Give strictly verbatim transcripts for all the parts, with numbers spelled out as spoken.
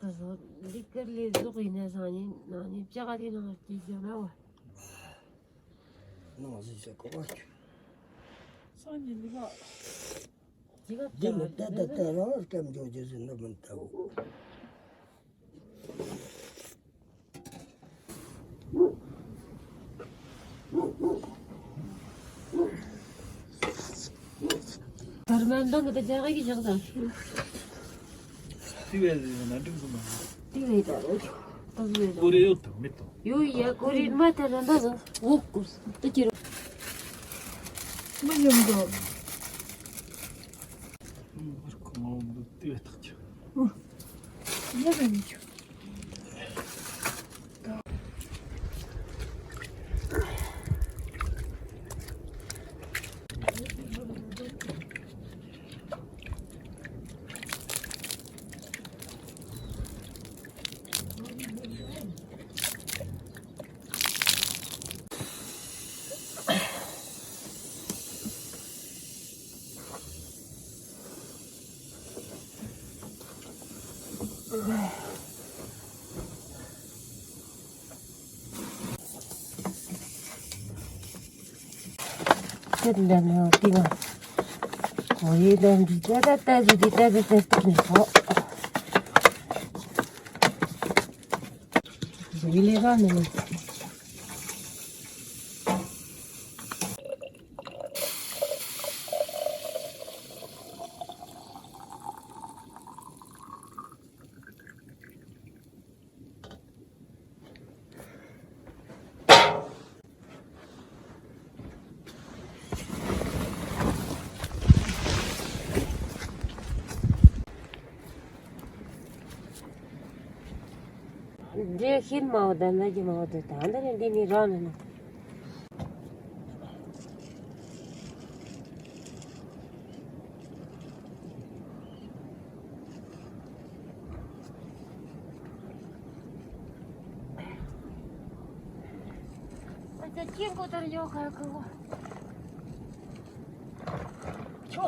ད་བཟོ་འདི་ཀར་ལས་བཟོ་ཡིན་ན་སང་ཉིན་ནང་ཉིན་ལྕགས་རི་ནང་སྐྱེས་ཀྱང་ན་བ། ནང་བཟོས་ས་གོ་བ་ཁྱོད། སང་ཉིན་འདི་ག་འདི་ག་འདི་མི་ལྟ་ལྟ་ལྟ་རང་སྐམ་འཇོག་རྒྱུ་ཟེར་ན་མི་ལྟ་བོ། དར་མ་འདང་གི་ད་རྒྱ་གི་བཞག་དང་། ཏི་བས་ཟེར་ན་འགྲིག་སོང་མ། ཏི་བས་ད་རོ། ཏི་བས་ཀོ་རེ་ཡོད་དང་མེད་དང་། ཡོད་ཡ་ཀོ་རེ་མ་ད་ར་འདང་ཟོ། འོ་ཀོ་ཏི་ཀི་རོ། མ་ཡོང་དོ། ཨུམ། ཨར་ཁོ་མ་འོང་དུ་ཏི་བས་ཐག་ཆོད། ཨོ། ཡ་ར་མི་ཆོད། ཁྱེད་འདྲ་ནས་ཏི་བ། གོ་ཡེ་དང་འདི་ལྟ་ལྟ་ལྟ་ཟི་འདི་ལྟ་ལྟ་ལྟ་ལྟ་ནས་ཧོ། འདི་ལས་ར་ནས། འདྲེ་ཤིན་མའོ་དང་ན་གི་མའོ་དེ་ད་འདི་ནི་འདི་ནི་རང་ནི་ནི། ཨ་ཅག་ཅིག་མགོ་ལྟར་ཡོད་ཁ་ཁ་བ། ཆོ།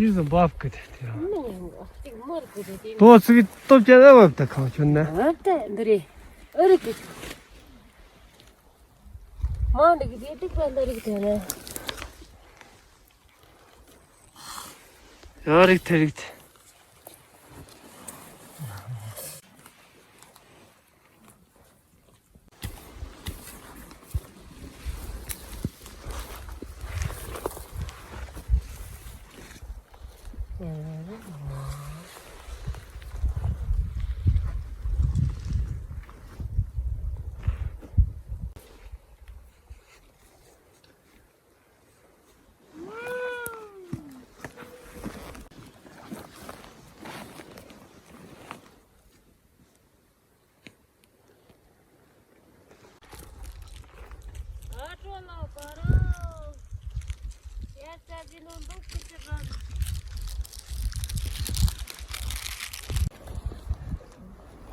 ཡིན་ཟིན་འབབ་གི་དེ་དེ་རང་། མི་ཡིན་གོ་གཅིག་མར་གི་དེ་དེ། དོ་ཚིག་སྟོབས་ཅན་ཨ་བབ་ད་ཁང་ཆུ་ན། འབབ་ད་འདི་རེད། ཨ་རི་གི་མ་འདི་གི་དེ་ཏིག་པ་འདི་རིག་དེ་ན། ཡ་རིག་དེ་རིག་དེ།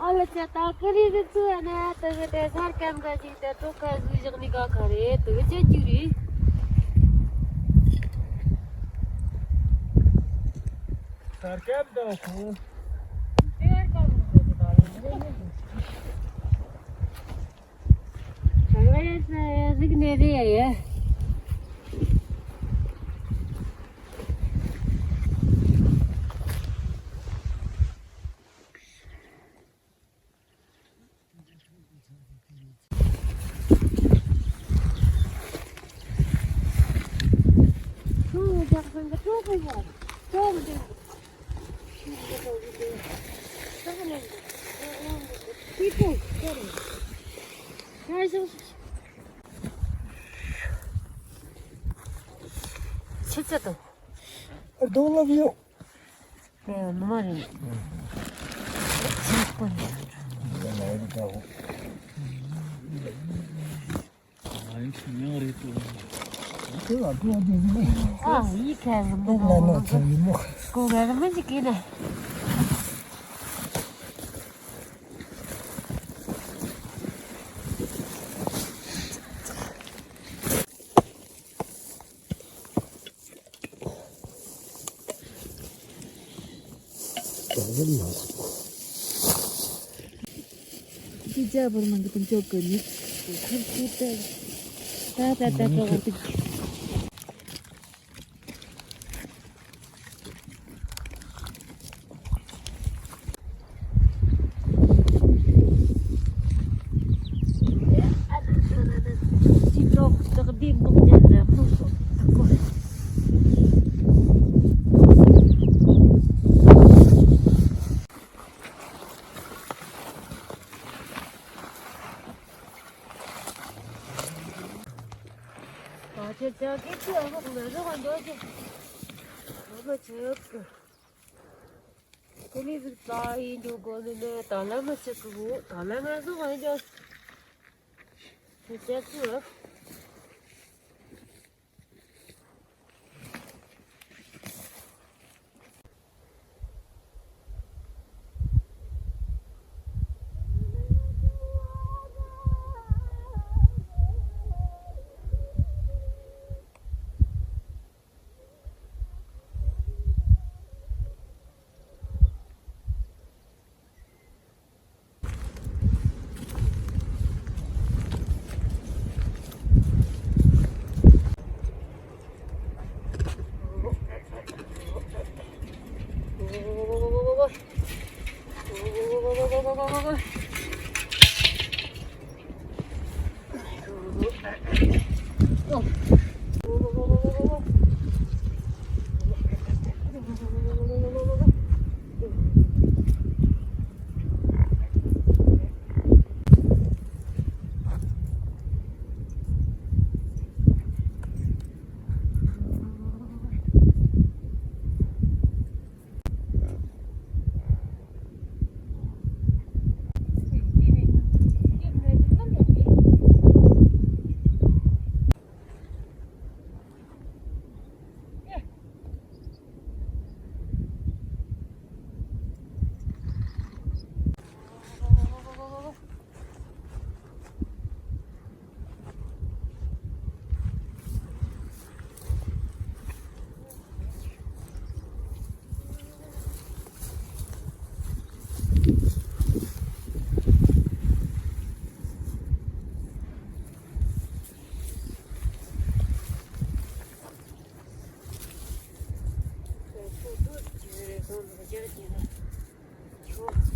ཨ་ལ་ཅག་ད་ཀི་རི་རི་ཚུ་ཨ་ན་ད་གི་དེ་སར་ཀམ་ག་ཅིག་དེ་ཏོ་ཁ་ཟུ་བཞག་ནི་ག་ཁ་རེད་དེ་གི་ཅེ་ཅུ་རི། སར་ཀམ་ད་ཁུ། རིག་གནས་རེད་ཡ། ཆེ་ཚད་དང་། རྡོ་ལབ་ཡོད། ཨེ་ནུ་མ་རེད། ཆགས་པ་ནི། ཨ་ཡི་ཁ་རི་མོ་ལ་ནོ་ཚ་ཡི་མོ། ཀོ་ག་རི་མོ་ཅིག་གི་ནས། ཅི་བྱ་བར་མང་གི་དུམ་ཅོག་གི་ནི་ཁམ་ཁུ་ཏེ་ད་ད་ད་ད་བར་དུ། ཁོ་ལི་ཟིག་ཙ་ཡིན་འགྲོ་དགོས་ནི་ནི་ད་ལམ་མི་ཆགས་གི་འོ། ད་ལམ་ང་ཟོ་ག་ཡིན་འགྲོ་ཟེར་ཟེར་གི། ཏུད།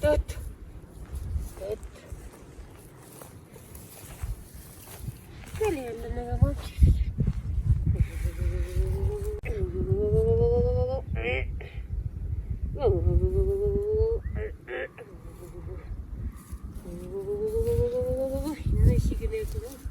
ཏུད། ཀ་ལེ་ཡ་འདི་ནི་ག་མ། ཡིན་ན་ཞིག་གི་ལས་ཀྱི། ཏུད།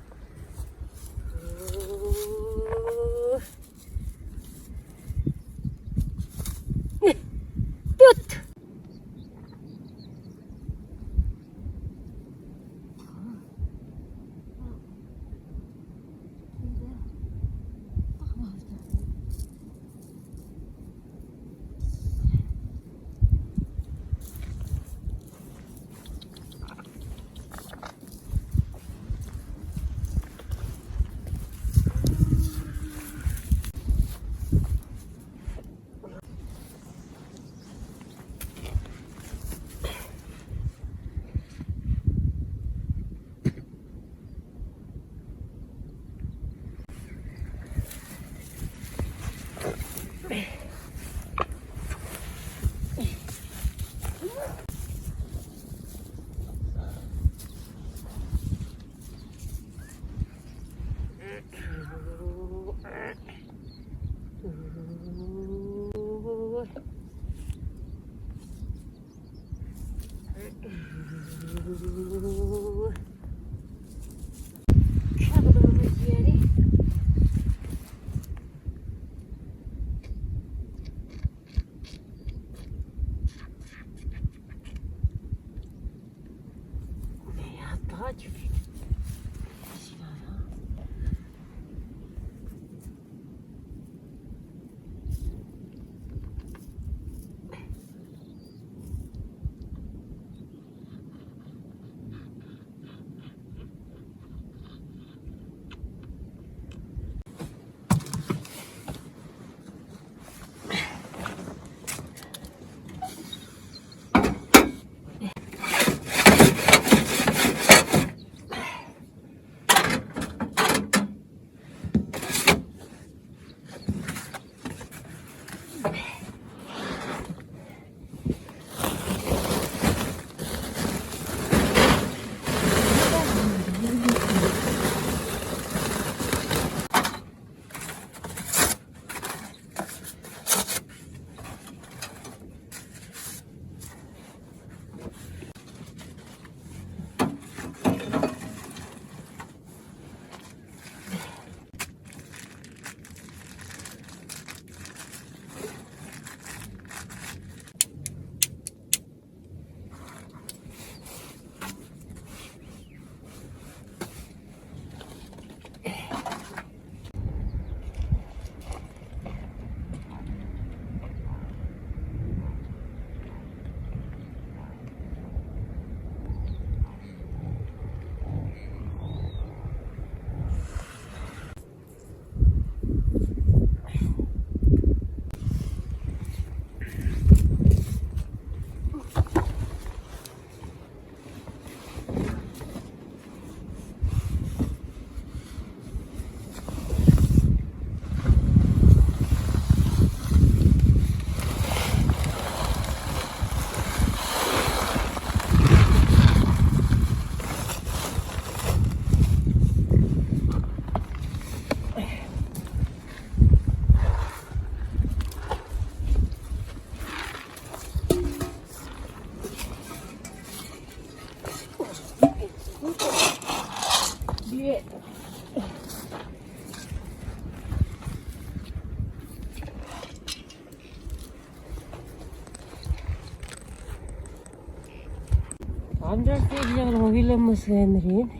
ཨམ་ཅོག་སེ་ལེགས་ལོང་བི་ལ་མི་སེ་ནི་རེད།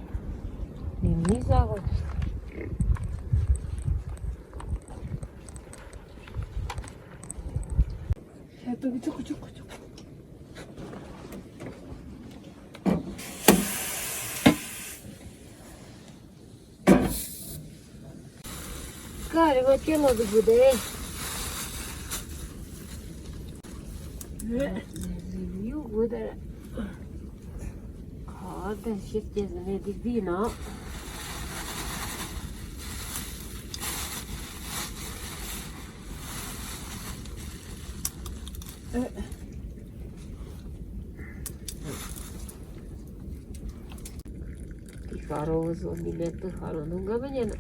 ནི་མི་ས་གོ། ཤ་ཏུ་ཀུ་ཅུ་ཀུ་ཅུ་ཀུ་ཅུ། ཀ་རེ་བ་ཅན་ལ་འདུག་དགོས་ཏེ། ཡུ་དགོས་ཏེ། ཁ་དེ་ཤེས་ཀྱི་ཟིན་ནས་འདི་འདི་ན། ཨེ། ཀ་རོ་བཟོ་མི་ལེ་ཏུ་ཧ་རོ་ནུ་ག་མ་ཉན་ན།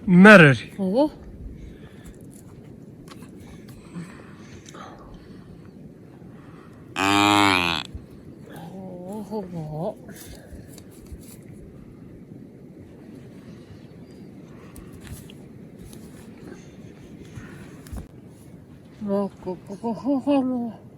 མར་རེད། ཨོ། ཨོ་ཧོ་ཧོ། ཨོ་ཀོ་ཀོ་ཀོ་ཧོ་ཧོ་ལོ།